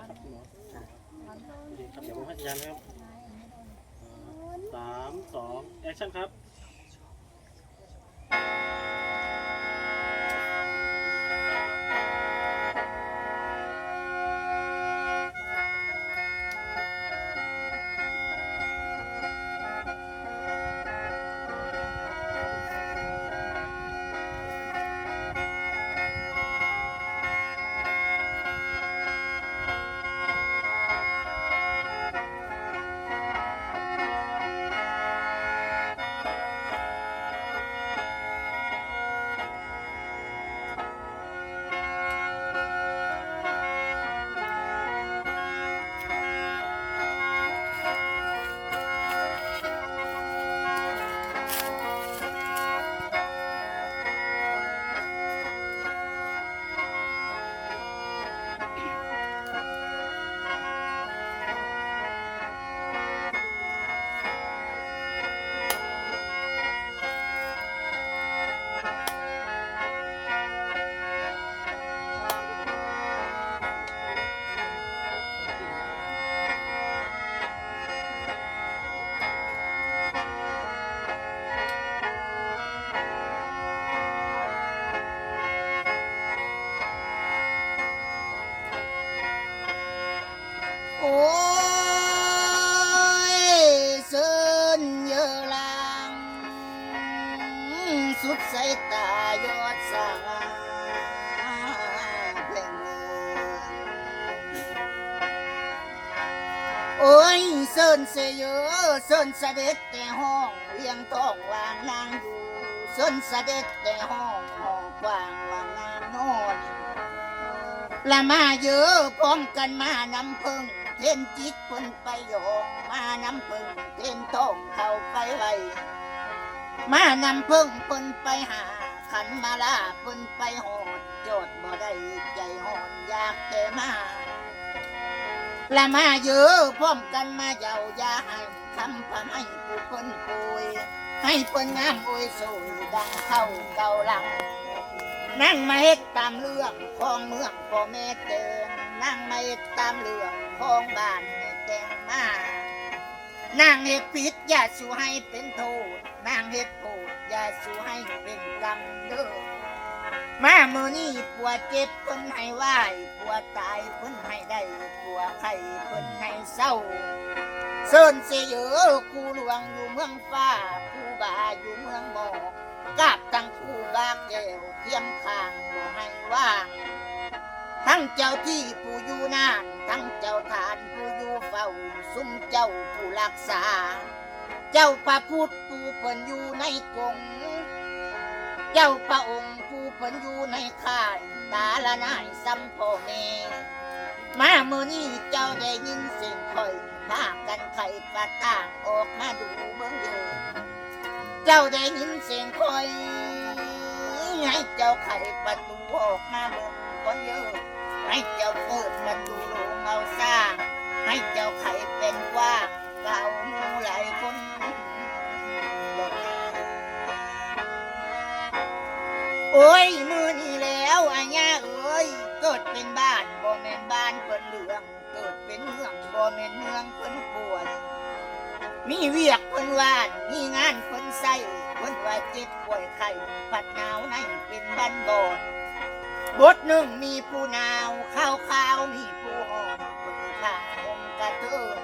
ครับคุณหมอ โอเคครับ เดี๋ยวผมให้สัญญาณนะครับ อ่า สาม สอง แอคชั่นครับ ໂອ້ຍ ເຊີນເຢີລາງ ສຸດສາຍຕາຍອດສາແພງເມືອງ ໂອ້ຍ ເຊີນເຊເຢີ ເຊີນສະເດັດແຕ່ຫ້ອງ ວຽງທອງວ່າງນາງຢູ່ ເຊີນສະເດັດແຕ່ຫ້ອງ ຫ້ອງກວ້າງວ່າງນາງນອນ ລະມາເຢີ ພ້ອມກັນມານຳເພິ່ງ ເທນຈິກເພິ່ນໄປຢອງ ມານຳເພິ່ງ ເທນທອງເຂົ້າໄປໄຫວ້ ມານຳເພິ່ງເພິ່ນໄປຫາ ຂັນມາລາເພິ່ນໄປຮອດ ຈອດບໍ່ໄດ້ໃຈຮ້ອນຢາກແຕ່ມາ ລະມາເຢີ ພ້ອມກັນມາເຍົາ ຢ່າໃຫ້ຄຳພະໄມຜູ້ເພິ່ນໂປຍ ໃຫ້ເພິ່ນງາມໂອຍໂຊຍ ດັ່ງເຂົ້າເກົ່າຫຼັງ ນາງມາເຮັດຕາມເລື່ອງຂອງເມືອງພໍ່ແມ່ແຕ່ງ ນາງມາເຮັດຕາມເລື່ອງຂອງບ້ານແມ່ແຕ່ງມາ ນາງເຮັດຜິດຢ່າສູ່ໃຫ້ເປັນໂທດ ນາງເຮັດໂທດຢ່າສູ່ໃຫ້ເປັນກຳເດີ ມາມື້ນີ້ປົວເຈັບເພິ່ນໃຫ້ວາຍ ປົວຕາຍເພິ່ນໃຫ້ໄດ້ ປົວໄຂ້ເພິ່ນໃຫ້ເຊົາ ເຊີນເຊເຢີ ຄູຫຼວງຢູ່ເມືອງຟ້າ ຄູບາຢູ່ເມືອງໝອກ ກາບທັງຄູບາແກ້ວ ທຽມຂ້າງບໍ່ໃຫ້ວ່າງ ທັງເຈົ້າທີ່ຜູ້ຢູ່ນານ ທັງເຈົ້າທ່ານຜູ້ຢູ່ເຝົ້າ ຊຸມເຈົ້າຜູ້ຮັກສາ ເຈົ້າພະພຸດຜູ້ເພິ່ນຢູ່ໃນກົງ ເຈົ້າພະອົງຜູ້ເພິ່ນຢູ່ໃນຄ້າຍ ຕາລະນາຍສ່ຳພໍ່ແມ່ ມາມື້ນີ້ເຈົ້າໄດ້ຍິນສຽງຂ້ອຍ ພາກັນໄຂປະຕ່າງ ອອກມາດູເບິ່ງເດີ ເຈົ້າໄດ້ຍິນສຽງຂ້ອຍ ໃຫ້ເຈົ້າໄຂປະຕູອອກມາເບິ່ງກ່ອນເດີ ໃຫ້ເຈົ້າເປີດປະຕູໂລງເອົາຊ້າງ ໃຫ້ເຈົ້າໄຂເປັນກວ້າງ ກະເອົາໝູ່ຫຼາຍຄົນ ໂອ້ຍ ມື້ນີ້ແລ້ວອາຍາເອີຍ ເກີດເປັນບ້ານບໍ່ແມ່ນບ້ານເພິ່ນເຫຼືອງ ເກີດເປັນເມືອງບໍ່ແມ່ນເມືອງເພິ່ນປ່ວຍ ມີວຽກເພິ່ນຫວ່ານ ມີງານເພິ່ນໃຊ້ ເພິ່ນວ່າເຈັບປ່ວຍໄຂ້ ພັດໜາວໃນເປັນບັນບອນ ບົດໜຶ່ງມີຜູ້ໜາວ ຄາວໆມີຜູ້ຮ້ອນ ເພິ່ນຂ້າງຫົ່ມກະເທີນ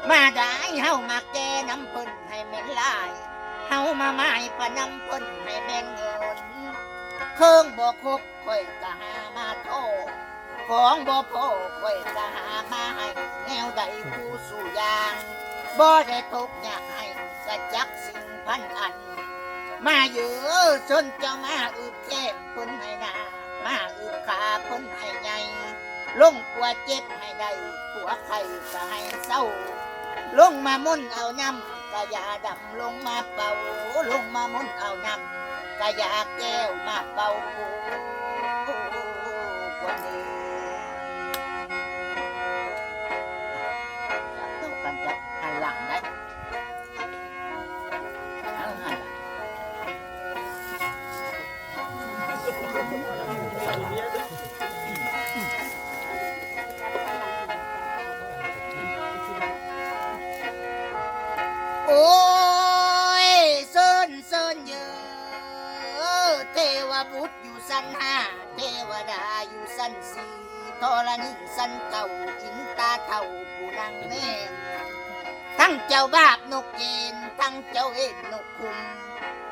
ມາໄດ້ເຮົາມາແກ່ນຳເພິ່ນໃຫ້ແມ່ນຫຼາຍ ເຮົາມາໝາຍປະນຳເພິ່ນໃຫ້ແມ່ນເງິນ ເຄື່ອງບໍ່ຄົບ ຂ້ອຍກະຫາມາທໍ່ ຂອງບໍ່ພໍຂ້ອຍກະຫາມາໃຫ້ ແນວໃດຄູ່ສູ່ຢ່າງ ບໍ່ໄດ້ທຸກຍາກໃຫ້ ກະຈັກສິ່ງພັນອັນ ມາເຢີ ຊົນເຈົ້າມາອຶບແຂ້ງເພິ່ນໃຫ້ໜາ ມາອຶບຂາເພິ່ນໃຫ້ໃຫຍ່ ລົງປົວເຈັບໃຫ້ໄດ້ ປົວໄຂ້ກະໃຫ້ເຊົາ ລົງມາມົນເອົານ້ຳ ກະຢາດຳລົງມາເປົ່າ ລົງມາມົນເອົານ້ຳ ກະຢາແກ້ວມາເປົ່າ ໂອ້ ຄົນດີ ເຂົ້າກັນກັບຫັນຫຼັງໄດ້ ເອົາຫັນຫຼັງ. ໂອ້ ໂອ້ຍ ເຊີນ ເຊີນເອີ ເທວະບຸດຢູ່ຊັ້ນຫ້າ ເທວະດາຢູ່ຊັ້ນສີ່ ທໍລະນີຊັ້ນເກົ້າ ອິນຕາເຖົ້າຜູ້ນັ່ງແນມ ທັງເຈົ້າບາບນົກເອນ ທັງເຈົ້າເອນນົກຄຸມ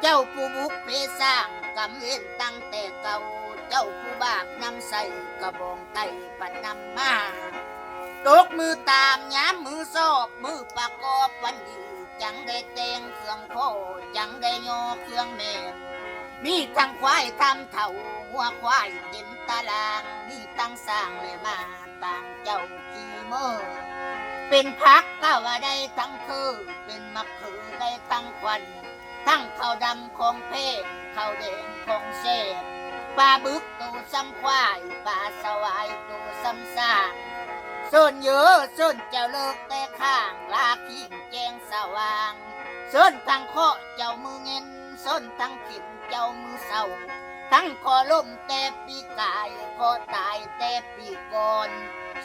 ເຈົ້າຜູ້ບຸກເພສ້າງກຳເວນຕັ້ງແຕ່ເກົ່າ ເຈົ້າຜູ້ບາບນຳໃຊ້ກະບອງໄຕ້ ປັດນຳມາ ຕົກມື້ຕາມຍາມມື້ຊອບ ມື້ປະກອບວັນດີ ຈັ່ງໄດ້ແຕ່ງເຄື່ອງພໍ ຈັ່ງໄດ້ຍໍເຄື່ອງແມ່ນ ມີທັງຄວາຍທຳເຖົ້າ ງົວຄວາຍເຕັມຕາລາງ ມີທັງຊ້າງແລະມ້າ ຕ່າງເຈົ້າຂີ່ເມີ ເປັນຜັກກະວ່າໄດ້ທັງເຄີ ເປັນໝາກເຂີໄດ້ທັງຂວັນ ທັງເຂົ້າດຳຂອງແພງ ເຂົ້າແດງຂອງແຊບ ປາບຶກໂຕສ່ຳຄວາຍ ປາສະຫວາຍໂຕສ່ຳຊ້າງ ເຊີນເອີ ເຊີນເຈົ້າເລີກແຕ່ຂ້າງ ລາຄີງແຈ້ງສະຫວ່າງ ເຊີນທັງເຄາະເຈົ້າມື້ເຢັນ ເຊີນທັງເຂັນເຈົ້າມື້ເຊົ້າ ທັງເຄາະລົ້ມແຕ່ປີກາຍ ເຄາະຕາຍແຕ່ປີກ່ອນ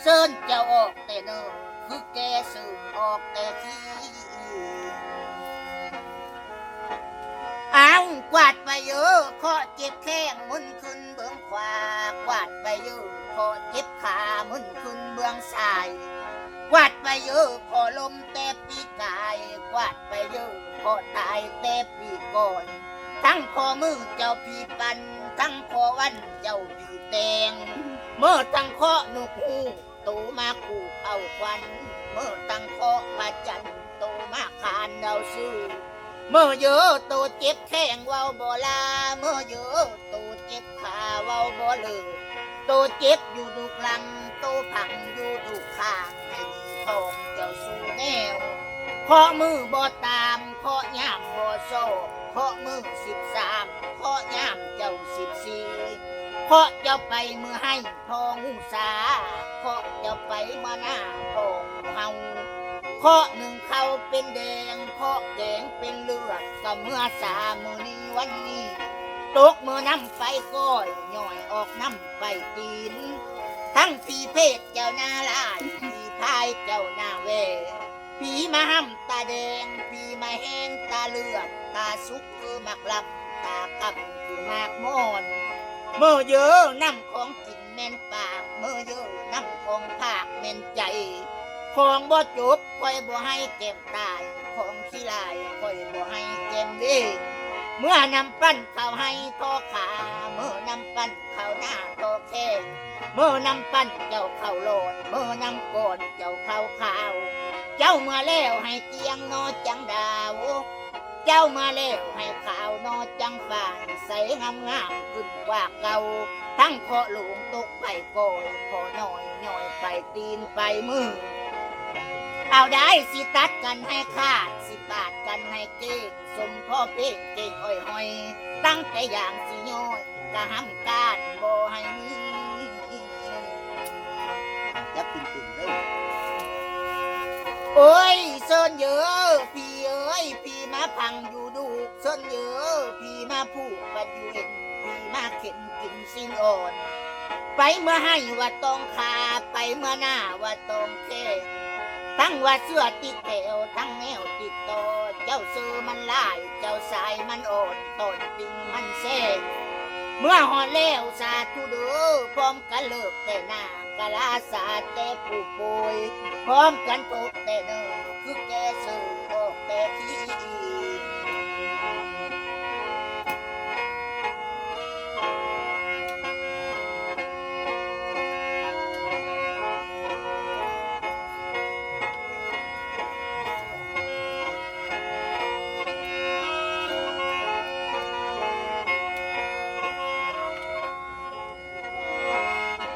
ເຊີນເຈົ້າອອກແຕ່ເນີ ຄືແກ່ເຊີນອອກແຕ່ຄີ ອ້າວ ກວາດໄປເອີ ເຄາະເຈັບແຂ້ງໝູນຂຶ້ນເບື້ອງຂວາ ກວາດໄປເອີ ເຄາະເຈັບຂາໝູນຂຶ້ນເບື້ອງຊ້າຍ ກວາດໄປເອີ ເຄາະລົ້ມແຕ່ປີກາຍ ກວາດໄປເອີ ເຄາະຕາຍແຕ່ປີກ່ອນ ທັງເຄາະມື້ເຈົ້າຜີປັ່ນ ທັງເຄາະວັນເຈົ້າຜີແຕ່ງ ເມີທັງເຄາະນົກຮູ້ ໂຕມາຄູບເອົາຂວັນ ເມີທັງເຄາະພະຈັນ ໂຕມາຂານດາວຊື່ ເມີເອີ ໂຕເຈັບແຂ້ງເວົ້າບໍ່ລາ ເມີເອີ ໂຕເຈັບຂາເວົ້າບໍ່ເລີກ ໂຕເຈັບຢູ່ດຸກຫຼັງ ໂຕພັງຢູ່ດຸກຂ້າງ ໃຫ້ດີທ້ອງເຈົ້າສູ່ແນວ ເຄາະມືບໍ່ຕາມ ເຄາະຍາມບໍ່ຊອກ ເຄາະມື້ສິບສາມ ເຄາະຍາມເຈົ້າສິບສີ່ ເຄາະເຈົ້າໄປມື້ໃຫ້ ພໍງູສາ ເຄາະເຈົ້າໄປມາໜ້າຂອງເຮົາ ເຄາະໜຶ່ງເຂົ້າເປັນແດງ ເຄາະແກງເປັນເລືອດ ກະເມື່ອສາມື້ນີ້ວັນນີ້ ຕົກເມືອນ້ຳໄປກ້ອຍ ຍ້ອຍອອກນ້ຳໄປຕີນ ທັງຜີເພດເຈົ້າໜ້າຫຼາຍ ຜີພາຍເຈົ້າໜ້າແຫວ່ ຜີມາຫ້ຳຕາແດງ ຜີມາແຫ້ງຕາເລືອດ ຕາສຸກຄືໝາກລັບ ຕາກຳຄືໝາກມ່ອນ ເມີເອີ ນ້ຳຂອງກິນແມ່ນປາກ ເມີເອີ ນ້ຳຂອງພາກແມ່ນໃຈ ຂອງບໍ່ຈົບຂ້ອຍບໍ່ໃຫ້ແກ້ມຕາຍ ຂອງຂີ້ລາຍຂ້ອຍບໍ່ໃຫ້ແກ້ມເວ ເມືອນ້ຳປັ່ນເຂົ້າໄຮ່ທໍ່ຂາ ເມີນ້ຳປັ່ນເຂົ້າໜ້າທໍ່ແຂ້ງ ເມີນ້ຳປັ່ນເຈົ້າເຂົ້າຫຼອດ ເມີນ້ຳກ່ອນເຈົ້າເຂົ້າຂາວ ເຈົ້າເມືອແລ້ວໃຫ້ກ້ຽງໜໍ່ຈັງດາວ ເຈົ້າມາແລ້ວໃຫ້ຂາວໜໍ່ຈັງຝ້າຍ ໃສງາມໆຂຶ້ນກວ່າເກົ່າ ທັງເຄາະຫຼວງຕົກໄປກ່ອນ ເຄາະນ້ອຍຍ້ອຍໄປຕີນໄປມື ເອົາໄດ້ ຊິຕັດກັນໃຫ້ຂາດ ຊິປາດກັນໃຫ້ເກ້ງ ສົມພໍເພງເກ້ງອ້ອຍຫ້ອຍ ຕັ້ງແຕ່ຢ່າງຊິຍ້ອຍ ກະຫ້ຳການບໍ່ໃຫ້ມີ ຈັບຕຶງໆເດີ ໂອ້ຍ ເຊີນເອີ ຜີເອີຍ ຜີມາພັງຢູ່ດຸກ ເຊີນເອີ ຜີມາຜູກບັດຢູ່ເອັນ ຜີມາເຂັນກິນຊີ້ນອ່ອນ ໄປເມືອໄຮ່ວ່າຕ້ອງຄາ ໄປເມືອໜ້າວ່າຕ້ອງແຂ້ງ ທັງວ່າເຊື້ອຕິດແຖວ ທັງແນວຕິດຕໍ່ ເຈົ້າເຊີມັນຫຼາຍ ເຈົ້າຊາຍມັນອ່ອນ ຕອນຕິ່ງມັນແຊງ ເມືອຮອດແລ້ວສາທຸເດີ ພ້ອມກັນເລີກແຕ່ໜ້າ ກະລາສາແຕ່ຜູ້ປ່ວຍ ພ້ອມກັນທົບແຕ່ເນີ ຄືແກ່ເຊີອອກແຕ່ທີ່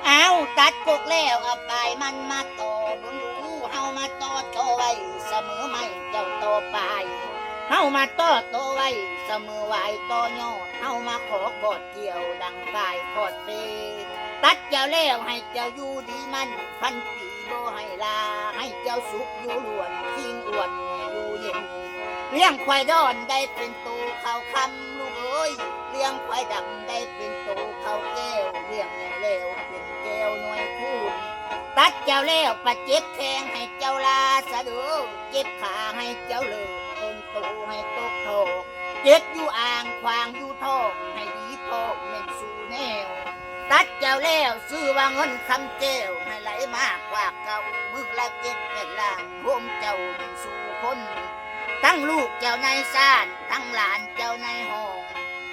ອ້າວ ຕັດກົກແລ້ວເອົາປາຍມັນມາຕໍ່ເບິ່ງດູ ເຮົາມາຕໍ່ຕໍ່ໄວ້ສະເໝີໄມ້ເຈົ້າຕໍ່ປາຍ ເຮົາມາຕໍ່ຕໍ່ໄວ້ສະເໝີຫວາຍຕໍ່ຍອດ ເຮົາມາຂໍກອດກ່ຽວດັ່ງຝ້າຍຂອດເປ ຕັດເຈົ້າແລ້ວໃຫ້ເຈົ້າຢູ່ດີໝັ້ນພັນປີ ບໍ່ໃຫ້ລາ ໃຫ້ເຈົ້າສຸກຢູ່ລ້ວນ ຄີງອ້ວນຢູ່ເຢັນ ລ້ຽງຄວາຍດອນໄດ້ເປັນໂຕເຂົ້າຄ່ຳ ລູກເອີຍ ລ້ຽງຄວາຍດຳໄດ້ເປັນໂຕເຂົ້າແກ້ວ ລ້ຽງໃຫຍ່ແລ້ວເປັນແກ້ວໜ່ວຍຄູນ ຕັດເຈົ້າແລ້ວປະເຈັບແຂ້ງໃຫ້ເຈົ້າລາຊະເດີ ເຈັບຂາໃຫ້ເຈົ້າເລີກ ຕົນ ເຈັບຢູ່ອ່າງ ຂວາງຢູ່ທ້ອງ ໃຫ້ດີພ້ອມແມ່ນສູ່ແນວ ຕັດແຈວແລ້ວຊື່ວ່າເງິນຄຳແກ້ວ ໃຫ້ໄຫຼມາກວ່າເກົ່າ ມື້ລະເຈັດແມ່ນລ້ານ ໂຮມເຈົ້າແມ່ນສູ່ຄົນ ທັງລູກເຈົ້ານາຍຊານ ທັງຫຼານເຈົ້ານາຍຫ້ອງ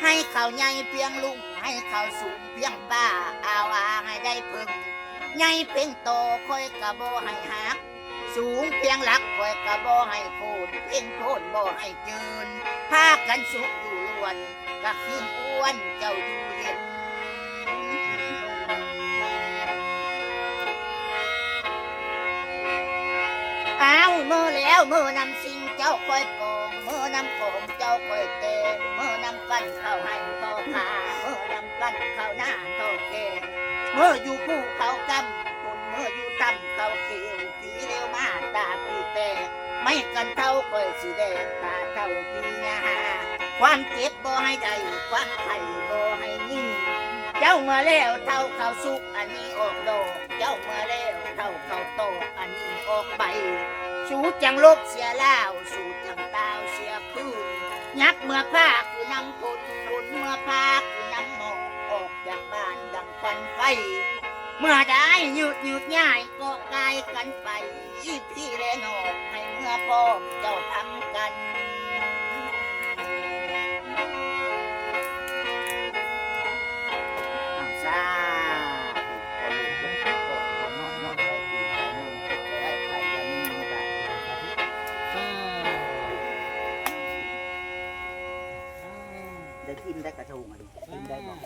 ໃຫ້ເຂົາໃຫຍ່ພຽງລຸງ ໃຫ້ເຂົາສູງພຽງຟ້າ ອາວອາໃຫ້ໄດ້ເພິ່ງ ໃຫຍ່ເພງຕໍ່ຂ້ອຍກະບໍ່ໃຫ້ຫັກ ສູງພຽງຫຼັກຂ້ອຍກະບໍ່ໃຫ້ໂຄ່ນ ເພງໂຄ່ນບໍ່ໃຫ້ເຈີນ ພາກັນສຸກຢູ່ລ້ວນ ກະຄິງອ້ວນເຈົ້າຢູ່ເຢັນ. ອ້າວ ເມີແລ້ວ ເມີນຳຊິງເຈົ້າຂ້ອຍກອງ ເມີນຳຂອງເຈົ້າຂ້ອຍແຕ່ງ ເມີນຳປັ້ນເຂົ້າໄຮ່ທໍ່ຂ້າ ເມີນຳປັ້ນເຂົ້ານາທໍ່ແກ່ ເມີຢູ່ພູເຂົາກຳປຸນ ເມີຢູ່ຖ້ຳເຂົາເຂວ ປີແລ້ວມາຕາປີແຕກ ໄມ້ກັນເທົາຂ້ອຍຊິແດງ ຕາເທົາປີຍາຫາ ຄວາມເຈັບບໍ່ໃຫ້ໄດ້ ຄວາມໄຂ້ບໍ່ໃຫ້ມີ ເຈົ້າເມືອແລ້ວເທົາເຂົາສຸກ ອັນນີ້ອອກດອກ ເຈົ້າເມືອແລ້ວເທົາເຂົາຕອກ ອັນນີ້ອອກໃບ ສູຈັ່ງຫຼົບເສຍລາວ ສູຈັ່ງຕ່າວເສຍຄືນ ຍັບເມືອພາຄືນ້ຳຝົນ ຝົນເມືອພາຄືນ້ຳໝອກ ອອກຈາກບ້ານດັ່ງ ຄວັນໄຟ ເມື່ອໃດຍືດຍືດຍ້າຍກໍກາຍກັນໄປ ພີ່ແລນ້ອງໃຫ້ເມືອພ້ອມເຈົ້າທັງກັນ. ອ້າວ ສາທຸ ຂໍລູກເພິ່ນຂໍນ້ອມນ້ອມໄປທີ່ໃຈໜຶ່ງ ໄດ້ໄປຢ່າມີເນາະ ໄດ້ພິມໄດ້ກະທົງ ອັນນີ້ພິມໄດ້ບໍ່?